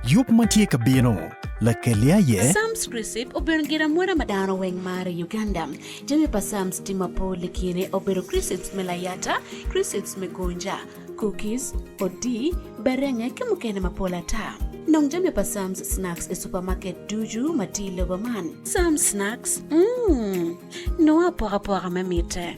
Yub ma tye ka bino, lakeli aye. Sam's Crisp obedo gin amwoda ma dano weng maro i Uganda. Jami pa Sam's tye mapol i kine obedo crisps me layata, crisps me gonja, cookies, odii, berenge ki mukene mapol ata. Nong jami pa Sam's Snacks i supermarket ducu ma tye i lobo man. Sam's Snacks, mm, nongo apokapoka me mitte.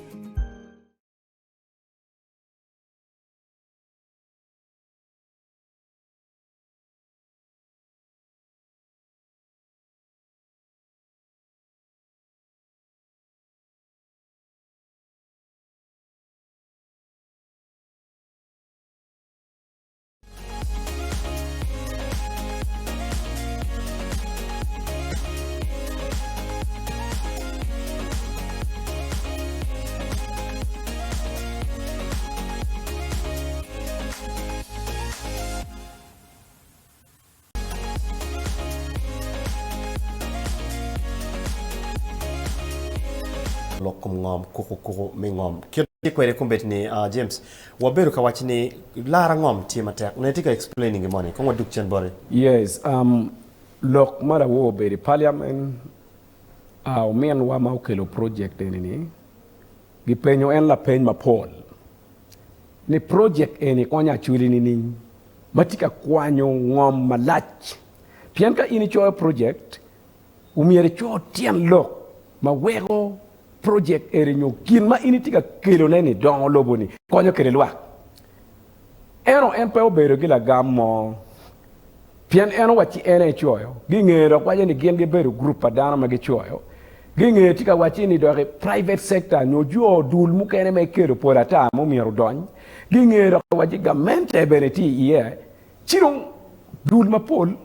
Lok kom ngom, kuku kuku me ngom. Kit ma tye kwede kombeddi ni James, wabedo ka waco ni lara ngom tye matek. Onongo itye ka explaining gin moni, kong wadug cen boti. Yes, um, lok ma lawor obedo i parliament, uh, ominwa ma okelo project eni ni, gipenyo en lapeny mapol ni project eni konyo Acholi nining ma tye ka kwanyo ngom malac pien ka in icoyo project omyero ico tyen lok ma weko project eni nyo gin ma in itye ka kelo ne ni dongo lobo ni konyo kede lwak. Ento en pe obedo ki lagam mo pien en owacci en aye ecoyo. Gingeye dok waco ni gin gibedo gurup pa dano ma gicoyo. Gingeye tye ka wacci ni doki private sector nyo jo dul mukene ma ekelo pol ata ma omyero odony. Gingeye dok wacci gamente bene tye iye. Ci dong dul mapol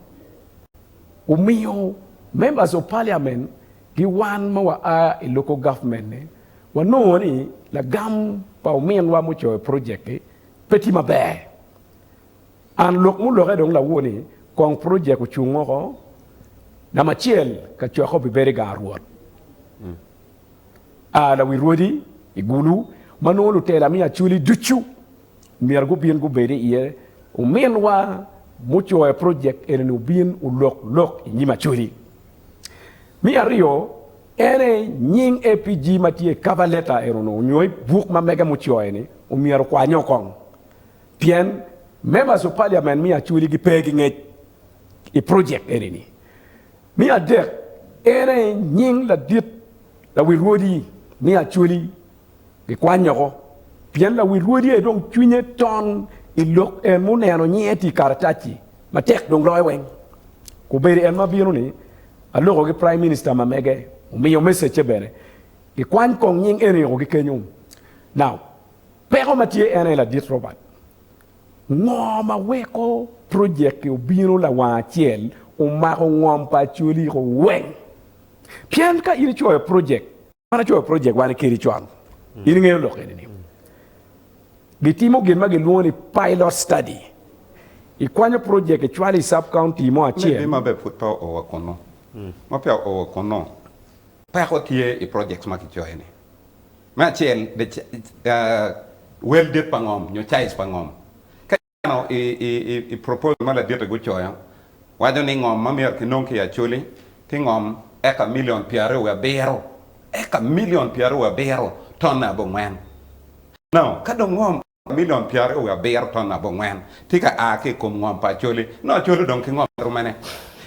omiyo members of parliament ki wan ma wa a i local government ni wanongo ni lagam pa ominwa mucoyo project-ki pe tye maber. An lok muloke dong lawor ni kong project ocung woko namba acel kacokke obibedo i gang Rwot. A lawi rwodi i Gulu ma nongo lutela me Acholi ducu myero gubin gubed iye. Ominwa mucoyo project eni-ni obin olok lok i nyim Acholi. Me aryo, en aye nying APG ma tye i cover letter eno-nu nyo i buk ma mege mucoyo-ni omyero okwanye kong pien Members of Parliament me Acholi gipe ki ngec i project eni-ni. Me adek, en aye nying ladit lawi rwodi me Acholi gikwanyo oko pien lawi rwodi aye dong cwinye ton i lok en muneno nyinge tye i karatac-ci matek dong loyo weng. Obedo en ma bino ni aloko ki Prime Minister ma mege omiyo message-ce bene gikwany kong nying eni oko ki kenyo. Now, peko ma tye en aye ladit Robert, ngo ma weko project-ki obino lawang acel omako ngom pa Acholi ko weng? Pien ka in icoyo project, An acoyo project wan kedi con. In ingeyo lok eni ni gitimo gin ma gilwongo ni pilot study. Ikwanyo project icwalo i sub county mo acel. Maybe maber pud pe oo wa kunu. Ma peya oo wa kunu, peko tye i projects ma kicoyo ni. Me acel, the wel dit pa ngom nyo size pa ngom. Ka Ineno i proposal ma ladite gucoyo, waco ni ngom ma myero kinong ki i Acholi tye ngom eka milion pyeraryo wiye abiro, eka milion pyeraryo wiye abiro tonne abongwen. Now, ka dong ngom eka milion pyeraryo wiye abiro tonne abongwen tye ka a ki i kom ngom pa Acholi, nongo Acholi odong ki ngom romene?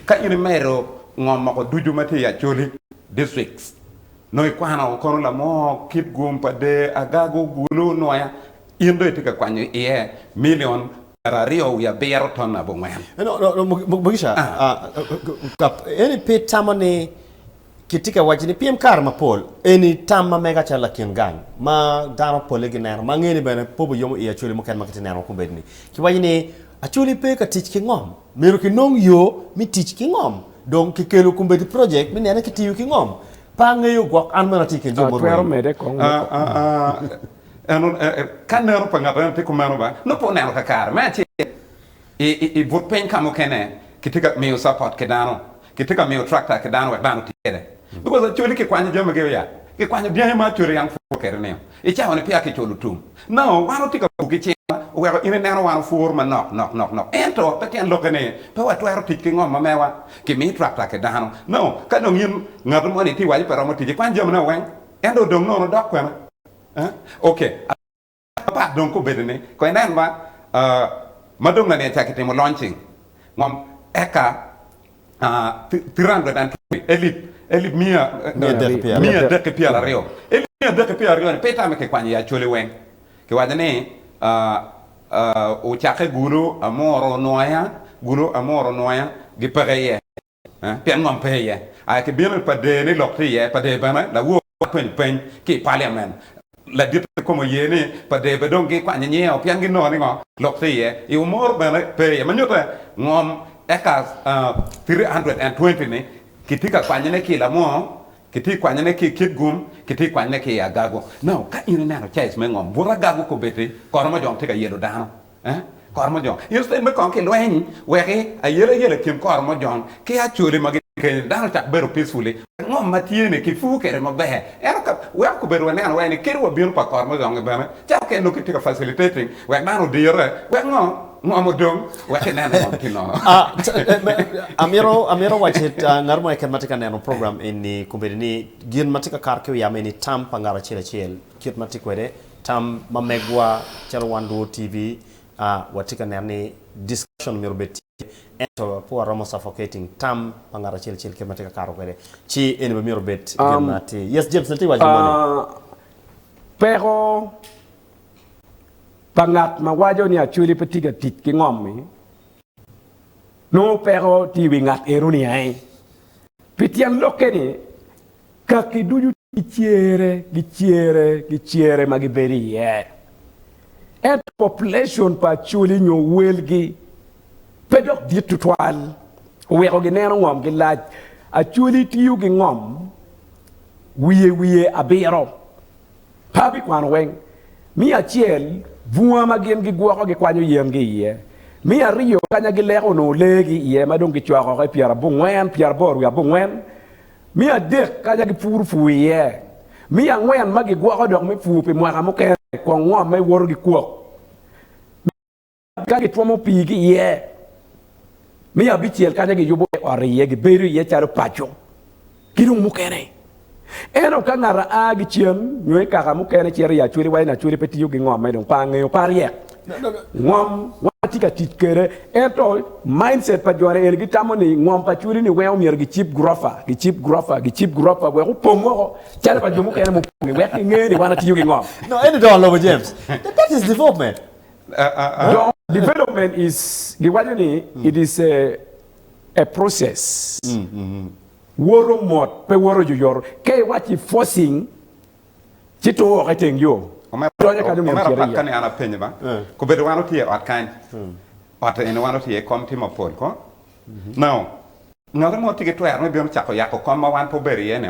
Ka in imedo ngom moko ducu ma tye i Acholi districts, nongo ikwano kono Lamor, Kitgum, Pader, Agago, Gulu, Nwoya, In dong itye ka kwanyo iye milion pyeraryo wiye abiro ton abongwen. Mugisha, eni pe itamo ni kitye ka waco ni pyem kare mapol eni tam ma mega calo lakin gang ma dano polle gineno ma angeyo ni bene pe obiyomo i Acholi mukene ma kitye neno kombeddi ni kiwaco ni Acholi pe ka tic ki ngom myero kinong yo me tic ki ngom dong kikelo kombeddi project me nene kitiyo ki ngom pe angeyo gwok an meno atye i kin jo Atwero murwenyo. mede kong Ento ka neno pa ngat meno tye kumeno ba, nongo pe oneno kakare. Me acel, i but piny ka mukene kitye ka miyo support ki dano, kitye ka miyo tractor ki dano wek dano oti kwede. Because acholi kikwanyo jamigi oya. Kikwanyo dyangi ma Acholi yang pur kwede nio i cawa ni peya kiculo tum. Now, wan watye ka pur ki cingwa, oweko in ineno wan opur manok nok nok nok. Ento pe tyen lokke ni pe watwero tic ki ngom ma mewa. Kimi tractor ki dano. Now, ka dong in ngat moni itye iwaco pe romo tic, ikwany jamine weng, ento odong nono dok kwene? Eh? Okay. Mapat dong kobedo ni, kong inen ma ma dong laniang ca kitimo launching ngom eka 320 elip elip miya 320 elip 320 ni pe itame kikwanyo i Acholi weng kiwaco ni ocakke Gulu, Amuru, Nwoya Gulu, Amuru, Nwoya gipeke iye. Pien ngom pe iye. Aya kibino i pa dee ni lok tye iye, pa dee bene lawor penyo peny ki i paliamen. Ladit kikome oye ni pa dee be dong gikwanyo nyinge pien ginongo ni ngo lok tye iye. I Omoro bene pe iye ma nyute ngom acres 320 ni kitye ka kwanyone ki i Lamwor, kitye kwanyone ki i Kitgum, kitye kwanyone ki i Agago. Now ka in ineno size me ngom but Agago kobedi Koromojong tye ka yelo dano. Kor mojong. Instead me kong ki lweny weki ayela yela i kin kor mojong ki acholi ma gitye kenyo dano ocak bedo peacefully wek ngom ma tye ni ki pur kede maber ento ka weko kobedo wa neno wai ni kadi wa bino pa kor mojong ni bene calo ka nongo kitye ka facilitating wek dano odire wek ngo ngom odong wek ki nen ni ngom tye nono. Amito amito waci ngat mo keken ma tye ka neno program eni kombeddi ni gin ma tye ka kato ki oyamo eni tam pa ngat acel acel kit ma tye kwede Tam ma megwa calo wan Luo TV watye ka neno ni discussion myero obed tye ento pe waromo suffocating tam pa ngat acel acel kit ma tye ka kato kwede ci eni bene myero obed gin ma atir. Yes James nitye waco gin moni? Peko pa ngat ma waco ni Acholi pe tye ka tic ki ngom-mi nongo peko tye i wi ngat eno-ni aye. Pi tyen lokke ni kaki ducu Gicere, gicere, gicere ma gibedo iye. Ento population pa Acholi nyo welgi pe dok dit tutwal oweko gineno ngomgi lac. Acholi tiyo ki ngom wiye wiye abiro. Pe abikwano weng. Me acel, bunga ma gin gigwoko gikwanyo yengi iye. Me aryo, kanya gileko onongo leegi iye ma dong gicoko oko i pyerabongwen, pyeraboro wiye abongwen. Me adek, kanya gipuro pur iye. Me angwen, ma gigwoko dok me pur pi mwaka mukene, kong ngomme woto ki kwok. Me abic, ka gitwomo pii ki iye. Me abicel, kanya giyubo iye ot iye, gibedo iye calo paco, ki dong mukene. Ento ka ngat a ki cen nyo i kaka mukene cito i Acholi waco ni Acholi pe tiyo ki ngomme dong pe angeyo, pe aryek. Ngom wan watye ka tic kwede ento mindset pa joni eni gitamo ni ngom pa Acholi ni weng omyero gicib gurofa, gicib gurofa, gicib gurofa wek opong woko calo pa jo mukene mupong-ngi wek ginge ni wan atiyo ki ngom. No, eni dong alobo James. That is development. Dong development is giwaco ni it is a a process. Woto mot pe woto oyoyoto. Ka iwaci forcing ci tur woko i teng yo. Donyo kany omyero Omera ocit pat ka iye. ni an apenyi ba, kobedo wan otye i ot kany, ot eni wan otye iye kom tye mapol ko, now ngati mo tye ki twero me bino cako yako kom ma wan pe obedo iye ni,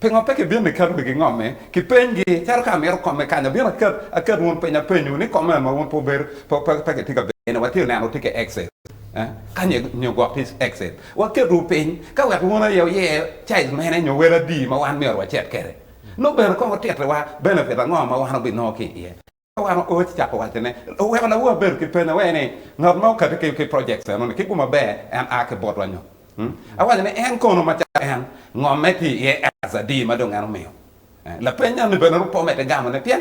pingo pe kibino ni keto wigi ngom ni kipeny gi calo ka amito kom me kany abino aket aket wun piny apenyu ni kom eni ma wun pe wubedo pe pe kitye ka bedo iye ni watye neno tye ki exit eh ka nyo gwok tye exit Waketwu piny ka wek wun aye wuyer caiz mene nyo wel adi ma wan myero wacit kwede. Nongo bene kong wutittiwa benefit ango ma wan wubinongo ki iye. Ka wan oo ci cako wacone, oweko lawo abedo ki peny awaco ni, Ngat ma okati ki ki projects eno-ni ki gum maber en a ki botwa nyo? Awaco ni en kono macalo en, ngomme tye iye acres adi ma dong en omiyo? Lapeny eni bene nongo pe omedde gamone pien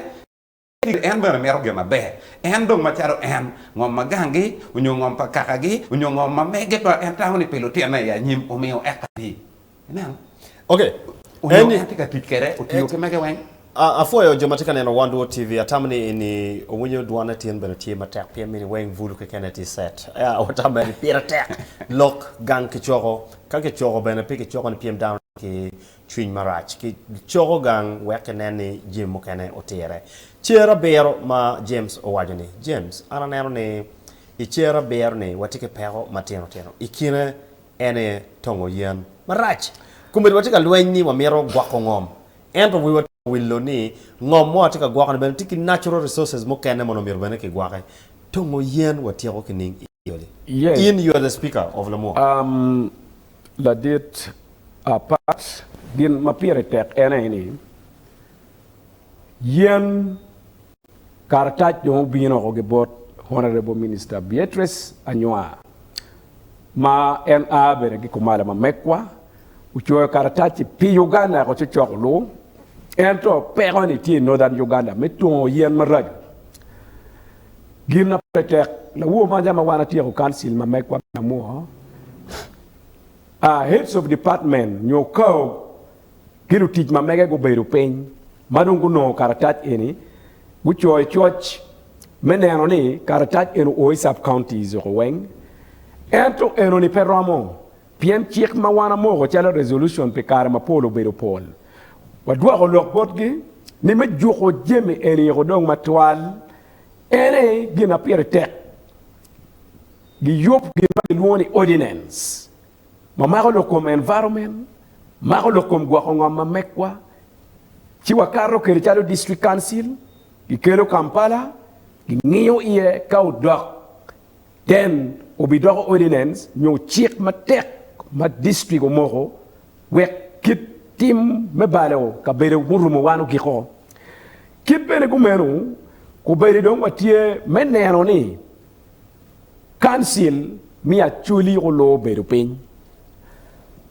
En bene mito gin maber. En dong macalo en, ngom ma ganggi, onyo ngom pa kakagi, onyo ngom ma mege ma en tamo ni pi lutinne i anyim omiyo eka adi. Ineno? Ok. Onyo Eni. en tye ka tic kwede, otiyo ki mege weng. A Apwoyo jo ma tye ka neno Wan Luo TV. Atamo ni eni owinyo dwane tin bene tye matek pien mini weng bulu keken aye tye set. Ea watamo ni pire tek lok gang kicoko. Ka kicoko bene pe kicoko ni pyem dano ki cwiny marac ki coko gang wek kinen ni jami mukene otire. Cer abiro ma James owaco ni, James, an aneno ni i cer abiro ni watye ki peko matino tino. I kine en aye tongo yen marac. Kombeddi watye ka lweny ni wamito gwoko ngom, ento wiwa tye ka wilo ni ngom ma watye ka gwoko ni bene tye ki natural resources mukene ma onongo myero bene kigwoki. Tongo yen watyeko ki ning i Acholi? Yes. In you are the speaker of Lamwo. Um, ladit Apat. Gin ma pire tek en aye ni, yen karatac dong obino oko ki bot Honourable Minister Beatrice Anywar ma en a bene ki kumalo ma mekwa, ocoyo karatac-ci pi Uganda eko cocok olu, ento peko-ni tye i Northern Uganda me tongo yen maraco. Gin ma pire tek, lawor maca ma wan atyeko council ma mekwa me Amwoa, Heads of department nyo CAOG ki lutic ma mege gubedo piny ma dong gunongo karatac eni gucoyo coc me neno ni karatac eni oo i sub counties oko weng ento eno ni pe romo pien cik ma wan amoko calo resolution pi kare mapol obedo pol wadwoko lok botgi ni me juko jami eni eko dong matwal en aye gin ma pire tek Giyub gin ma gilwongo ni ordinance ma mako lok kom environment, mako lok kom gwoko ngom ma mekwa, ci wakato kwede calo district council, gikelo Kampala, gingiyo iye ka odok then obidoko ordinance nyo cik matek ma district omoko wek kit tim me balo kabedo murumo wan ogiko. Kit bene kumeno, kobedo dong watye me neno ni Kancil me Acholi oloo bedo piny.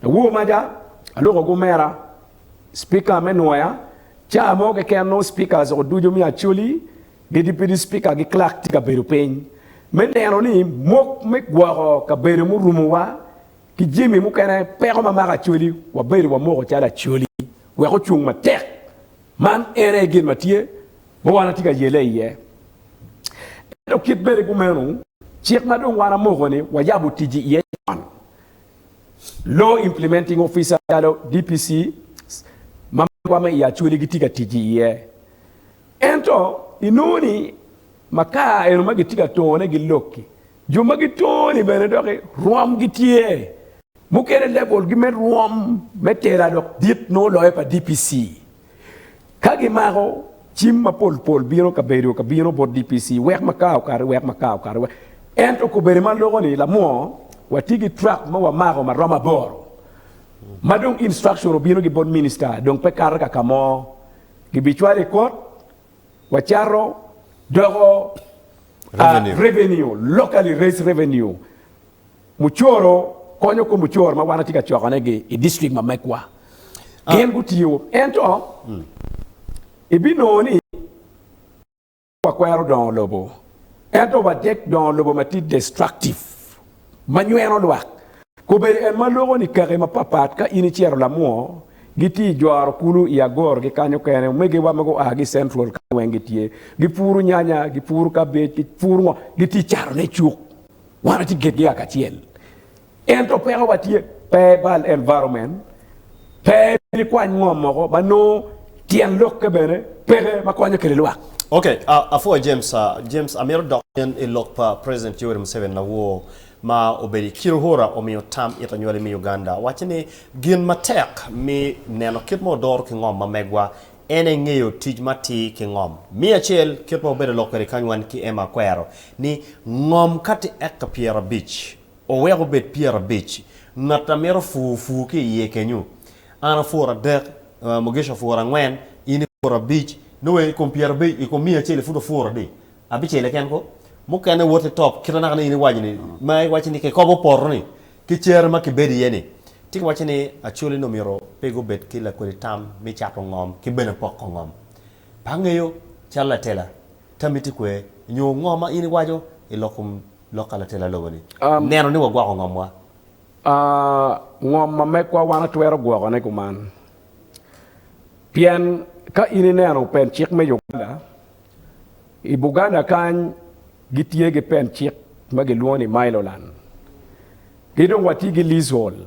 Lawor maca aloko ki omera Speaker me Nwoya, caa mo keken nongo speakers ducu me Acholi ki Deputy Speaker ki Clerk tye ka bedo piny me neno ni mok me gwoko kabedo murumowa ki jami mukene peko ma mako Acholi wabedo wamoko calo Acholi wek ocung matek. Man en aye gin ma tye ma wan watye ka yelle iye. Ento kit bene kumeno, cik ma dong wan amoko-ni wayabo tic iye con. Law Implementing Officer calo DPC ma megwa me i Acholi gitye ka tic iye. Ento inongo ni makar eno ma gitye ka tongone gi lok-ki, jo ma gitongo-ni bene doki rwomgi tye. Mukene level gi me rwom me tela dok dit nongo loyo pa DPC. Ka gimako cim mapol pol bino ka bedo ka bino bot DPC wek makar okati wek makar okati wek ento kobedi ma loko ni lamwo watye ki truck ma wamako ma romo aboro ma dong instruction obino ki bot minister dong pe kato ka ka mo gibicwalo i court wacato doko revenue locally raised revenue Mucoro konyo kom mucoro ma wan watye ka cokone gi i district ma megwa. Gin gutiyo ento ibinongo ni wakwero dongo lobo ento wadek dongo lobo ma tye destructive ma nyweno lwak. Kobedo en ma loko ni kaki mapapat ka in icito lamwo gitye i jwaro kulu i agoro ki kanyo kene omegiwa ma gua ki i central kany weng gitye gipuro nyanya gipuro kabej gipuro ngo gitye catone i cuk. Wan watye gitgi kacel ento peko wa tye pe bal environment pe nikwany ngom moko ma nongo tyen lokke bene peke ma konyo kede lwak. Ok, apwoyo James. James amito dok cen i lok pa President Yoweri Museveni lawor ma obedo i Kiruhura omiyo tam it anywali me Uganda. Owacce ni gin matek me neno kit ma odoro ki ngom ma megwa En aye ngeyo tic matir ki ngom. Me acel, kit ma wabedo lok kwede kany wan ki Emma Akwero, ni ngom ka tye eka 50, owek obed 50, ngat a mito pur, pur ki iye kenyo. An apuro adek, Mugisha opuro angwen, in ipuro abic, nongo i kom 50, i kom miya acel pud wapuro adi? Abicel keken ko. Mukene wot i top, kit ma naka ni in iwaco ni, ma iwaco ni kikobo poto-ni, Ki cere ma kibedo iye ni, tye ka wacce ni Acholi ni omyero pe gubed ki lakodi tam me cato ngom ki bene poko ngom. Pe angeyo calo latela tammi tye kwe nyo ngo ma in iwaco i lok kom lok ka latela lobo ni neno ni wagwoko ngom wa. Ngom ma megwa wan watwero gwoko ne kuman pien ka in ineno pen cik me Uganda i Buganda kany Gitye ki pen cik ma gilwongo ni Miloland. Ki dong watye ki leasehold,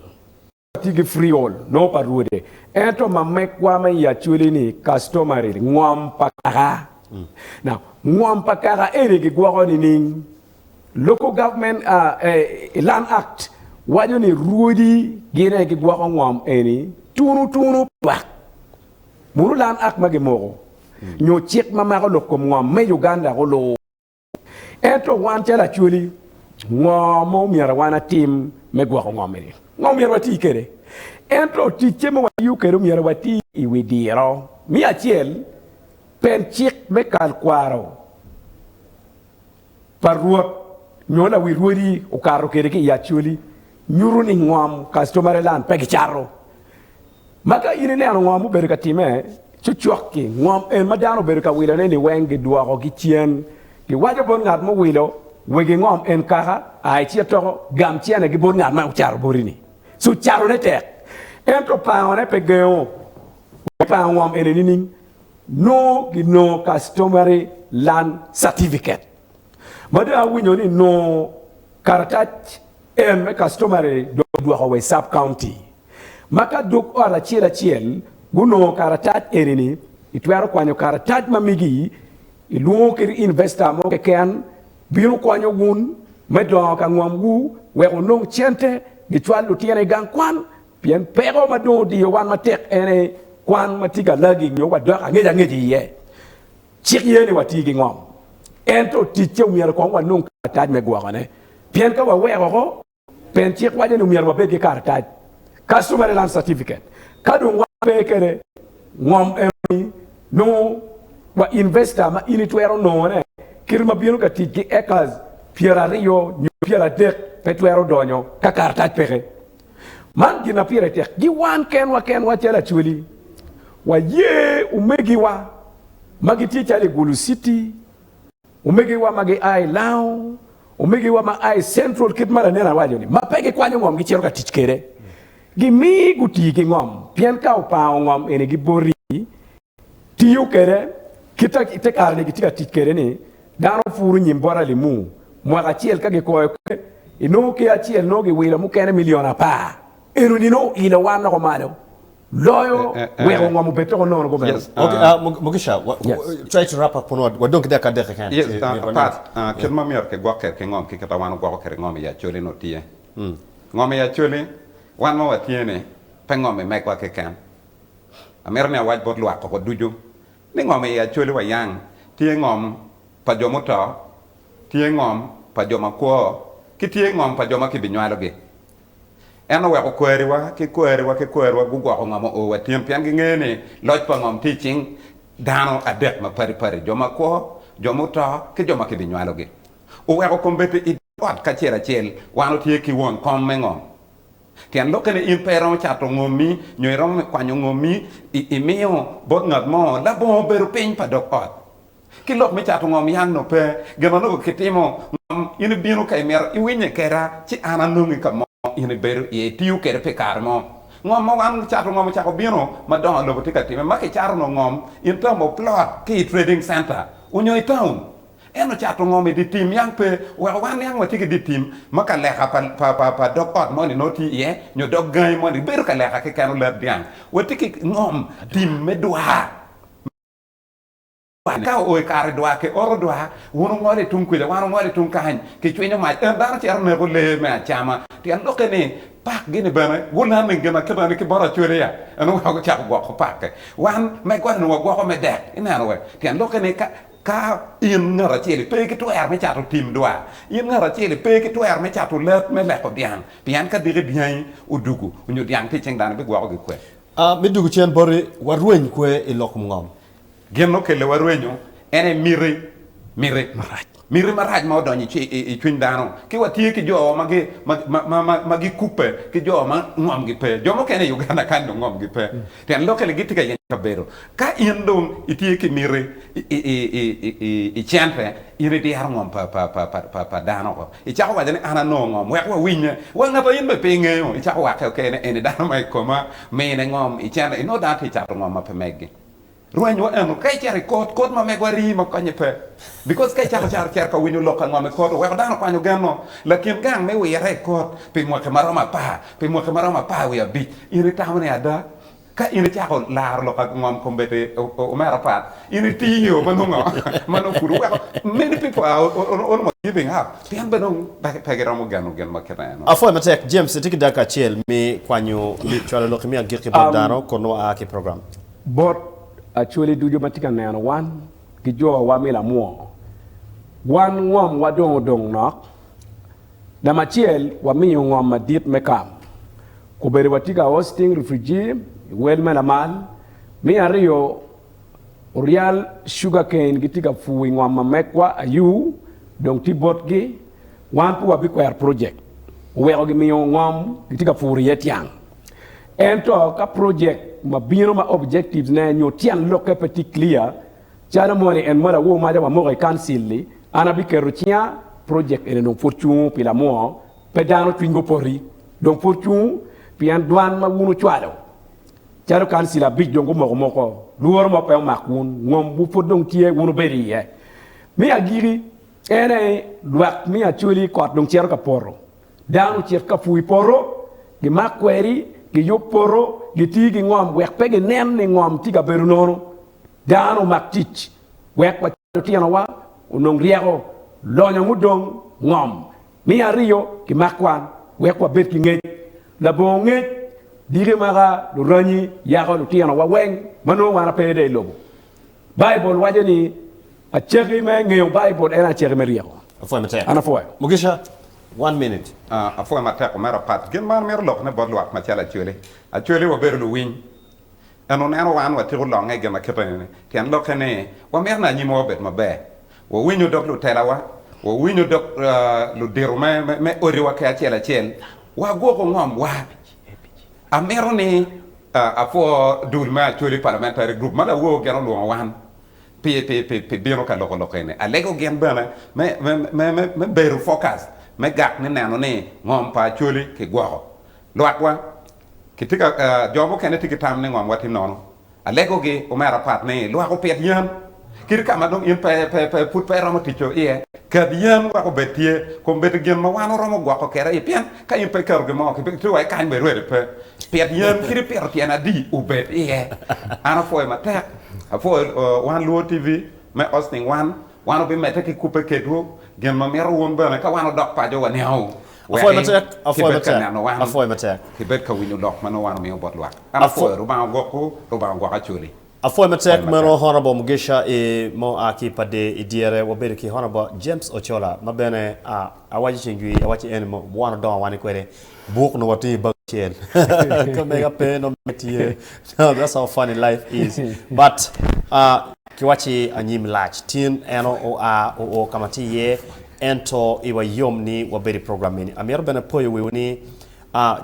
watye ki freehold, nongo pa rwode. Ento ma megwa ma i Acholi ni customary, ngom pa kaka. Now, ngom pa kaka eni gigwoko nining? Local government Land Act waco ni rwodi gin aye gigwoko ngom eni tunu tunu pi lwak. Munu Land Act ma gimoko nyo cik ma mako lok kom ngom me Uganda oluwo. Ento wan calo Acholi, ngo ma omyero wan atim me gwoko ngom eni? Ngo myero wati kwede? Ento ticce ma watiyo kwede omyero wati i wi diro. Me acel, pen cik me kal kwaro pa Rwot nyo lawi rwodi okato kwede ki i Acholi nyuto ni ngom customary land pe gicato. Ma ka in ineno ngo mubedo ka time, cocok-ki, ngom en ma dano obedo ka wilone ni weng gidwokogi cen. Giwaco bot ngat muwilo, Wegi ngom en kaka, a icit toko, gam cenegi bot ngat ma ocato boti-ni. Co catone tek, ento pangone pe gengo. Wabipango ngom eni nining? Nongo ginongo customary land certificate. Ma dong awinyo ni nongo karatac en me customary dong gidwoko wa i sub county. Ma ka dog ot acel acel gunongo karatac eni-ni, itwero kwanyo karatac ma megi, ilwongo kadi investor mo keken bino konyo wun me dongo ka ngomwu wek wunong cente gicwal lutino i gang kwan pien peko ma dong odiyo wan matek en aye kwan ma tye ka lagi nyo wadok angec angec iye. Cik ye ni wati ki ngom ento ticce omyero kong wanong karatac me gwokone pien ka waweko oko Pien cik waco ni myero wabed ki karatac, customary land certificate, ka dong wan pe kwede ngom enoni nongo wa investor ma in itwero nongone kit ma bino ka tic ki acres pyeraryo nyo pyeradek pe twero donyo ka karatac peke. Man gin ma pire tek gi wan kenwa kenwa calo Acholi waye omegiwa ma gitye calo i Gulu city, Omegiwa ma gia i Lango, omegiwa ma a i Central kit ma lanen awaco-ni, ma pe gikwanyo ngom gicito ka tic kwede, gimi guti ki ngom, pien ka opango ngom eni giboti, tiyo kwede kit i te kare-ni gitye ka tic kwede-ni, dano puro nyim bot alimu mwaka acel ka gikoyo kwede, inongo ki acel nongo giwilo mukene milion apar, enoni nongo oilo wan loko malo. Loyo weko ngom obed toko nono gumeno. Yes, Okay, uh, uh, Mug- Mugisha, wa, Yes. wa- try to wrap up kun wadong ki dakika adek keken. Yes, Ci uh, myero wanen. Pat, uh, kit ma myero kigwok kwede ki ngom ki kit ma wan ogwoko kwede ngom i Acholi nongo tye. Ngom i Acholi, wan ma watye ni, pe ngom i megwa keken. Amito ni awac bot lwak koko ducu ni ngom i Acholi wa yang tye ngom pa jo muto, tye ngom pa jo makwo, ki tye ngom pa jo ma kibinywalogi. En oweko kwariwa ki kwariwa ki kwariwa gugwoko ngom oo wa tin pien gingeyo ni loc pa ngom tye i cing dano adek mapadipadi, jo makwo, jo muto, ki jo ma kibinywalogi. Oweko kombeddi i ot kacel acel wan otye ki won kom me ngom. Tyen lokke ni in pe iromo cato ngommi nyo iromo kwanyo ngommi imiyo bot ngat mo labongo bedo piny pa dog ot. Ki lok me cato ngom yang nongo pe, gin ma nongo kitimo, ngom in ibino ka imito iwinye keda ci an anongi ka mo in ibedo iye itiyo kede pi kare mo. Ngom ma wan cato ngom ocako bino ma dongo lobo tye ka time ma kicato nongo ngom in term of plot ki i trading center onyo i town. Ento cato ngom i di tim yang pe oweko wan yang watye ki di tim ma ka leka pa dog ot moni nongo tye iye nyo dog gangi moni bedo ka leka keken olet dyang. Watye ki ngom tim me dwar. Ka oo i kare dwar, kioto dwar, wun wungolo i tung kwija, wan wungolo i tung kany, kicwinyo mac, en dano cito neko lee me acama. Tyen lokke ni, pakgi-ni bene gulanne gin aketani ki bot Acholi ya, en oweko gucako gwoko pakke. Wan megwa-ni wagwoko me dek, ineno we. Tyen lokke ni, ka, ka in ngat acel ipe ki twero me cato tim dwar, in ngat acel ipe ki twero me cato let me leko dyang, pien ka diki dyangi odugu nyo dyang tye i cing dano, ibigwokogi kwe. A Me dugo cen boti, warweny kwe i lok kom ngom. Gin ma okelle warwenyo en aye miti, miti marac, miti marac ma odonyo i cwiny dano. Ki watye ki jo ma gikubbe ki jo ma ngomgi pe. Jo mukene i Uganda kany dong ngomgi pe pien lokke ni gitye ka yenyo kabedo. Ka in dong itye ki miti i cente, in idyero ngom pa dano oko. Icako waco ni an anongo ngom wek wawinye. Wa ngat ma in bene pe ingeyo, icako wakke ok ni eni dano ma i koma mine ngom i cente. Inongo dano tye ka cato ngom ma pe meggi. Rwenywa eno ka icito i kot, kot ma megwa rii ma konye pe. Because ka icako caro cito ka winyo lok ka ngom i kot, oweko dano okwanyo genno. Lakin gang me wire i kot pi mwaki ma romo apar, pi mwaki ma romo apar wiye abic, in itamo ni ada? Ka in icako laro lok ka ngom kombeddi omera pat, in itiyo ma nongo ma nongo pud oweko many people are almost giving up pien bene dong pe giromo geno gin ma kite eno. Apwoyo matek James, itye ki dakika acel me kwanyo cwalo lok me agikki bot dano kun nongo aa ki i program. Bot Acholi ducu ma tye ka neno wan ki jowa me lamwo, wan ngomwa dong odong nok. Namba acel, wamiyo ngom madit me kam. Kobedo watye ka hosting refugee i wel me lamal. Me aryo, Oryal sugar cane gitye ka pur i ngom ma megwa ayu dong tye botgi. Wan pe wabikwero project oweko gimiyo ngom gitye ka pur iye tyang. Ento ka project ma bino ma objectives ne nyo tyen lokke pe tye clear calo moni en moni awor maca wamoko i council ni an abiketo cinga project eni dong pud cungo pi lamwo pe dano cwinygi opoti dong pud cungo pien dwan ma wun wucwalo Calo kancil abic dong gumoko moko, lworo mo pe omak wun, ngomwu pud dong tye, wun wubed iye. Me agikki, en aye lwak me Acholi kot dong cito ka poto. Dano ocit ka pur i poto, gimak kweri, giyub poto, giti ki ngom wek pe ginen ni ngom tye ka bedo nono. Dano omak tic wek wa. Lutinowa onong ryeko, lonyo mudong, ngom. Me aryo, kimak kwan wek wabed ki ngec. Labongo ngec, diki maka luranyi yako lutinowa weng ma nongo wan ape de i lobo. Baibul waco ni acaki me ngeyo Baibul en aye acaki me ryeko. Apwoyo matek. An apwoyo. Mugisha, one minute. Apwoyo matek omera Pat. Gin ma an amito lokone bot lwak macalo Acholi. Acholi wabedo luwiny. En oneno wan watiko longe i gin ma kite eni, tyen lokke ni wamito ni anyimwa obed maber. Wawinyo dog lutelawa, wawinyo dog ludito me odiwa ki acel acel, wagwoko ngomwa. Amito ni apwo dul me Acholi Parliamentary Group ma lawor gin olwongo wan pi bino ka loko lok eni. Alego gin bene me bedo focus me gak me neno ni ngom pa Acholi kigwoko. Lwakwa Kitye ka, jo mukene tye ki tam ni ngom wa tye nono. Alegogi omera pat ni lwak opit yen. Kadi ka ma dong in pe, pe, pe, pud pe iromo tic iye, ket yen wek obed tye. Kombeddi gin ma wan oromo gwoko kede aye pien ka in pe iketo gin mo, tye wa ikany bene rwede pe. Pit yen kadi ipito tyene adi obed iye. An apwoyo matek. Apwoyo wan Luo TV me hosting wan. Wan obimedde ki kubbe kedwu. Gin ma mito wun bene ka wan odok paco waniangu. Apwoyo Wek matek, apwoyo kibed ka matek, neno wan, apwoyo matek. kibed ka winyo lok ma nongo wan omiyo bot lwak. An apwoyo, Rubanga ogwokwu, Rubanga ogwok Acholi. Apwoyo matek Apwoyo meno matek. Honourable Mugisha i ma oa ki i Padee i dyere wabedo ki Honourable James Ochola ma bene a awaco ceng jwi awaco eni mo wan odongo wani kwede buk nongo watingo i bag acel ka mega pe nongo mega tye that's how funny life is but uh, kiwaci anyim lac tin en oa oo ka ma tye iye Ento iwa yom ni wabedo i program eni. Amito bene poyo wiwu ni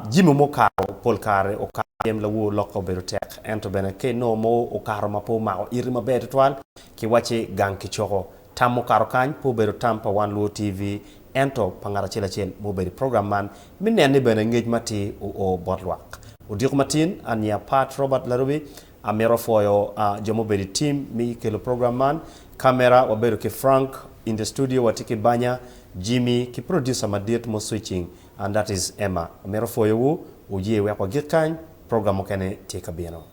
jami mukato pol kare okato pyem lawur lokke obedo tek ento bene ka inongo mo okato ma pe omako iti maber tutwal kiwacci gang kicoko. Tam mukato kany pe obedo tam pa Wan Luo TV ento pa ngat acel acel mubedo i program man me nen ni bene ngec matir oo bot lwak. Odiko matin, an nyinga Pat Robert Larubi. Amito pwoyo jo mubedo i team me kelo program man. Camera wabedo ki Frank, in the studio watye ki Banya, Jimmy ki producer madit mo switching and that is Emma. Amito pwoyowu, wuye wek wagik kany, program mukene tye ka bino.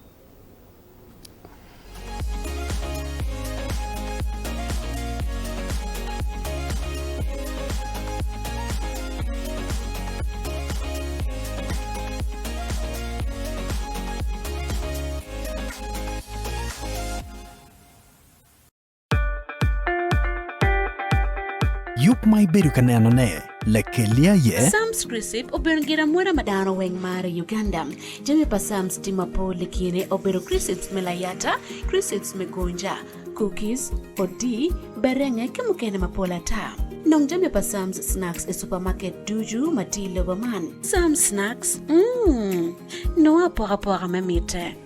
Yub ma ibedo ka nenone lakelli aye. Sam's Crisp obedo gin amwoda ma dano weng maro i Uganda. Jami pa Sam's tye mapol i kine obedo crisps me layata, crisps me gonja, cookies, odii, berenge ki mukene mapol ata. Nong jami pa Sam's Snacks i supermarket ducu ma tye i lobo man. Sam's Snacks, mm, nongo apokapoka me mitte.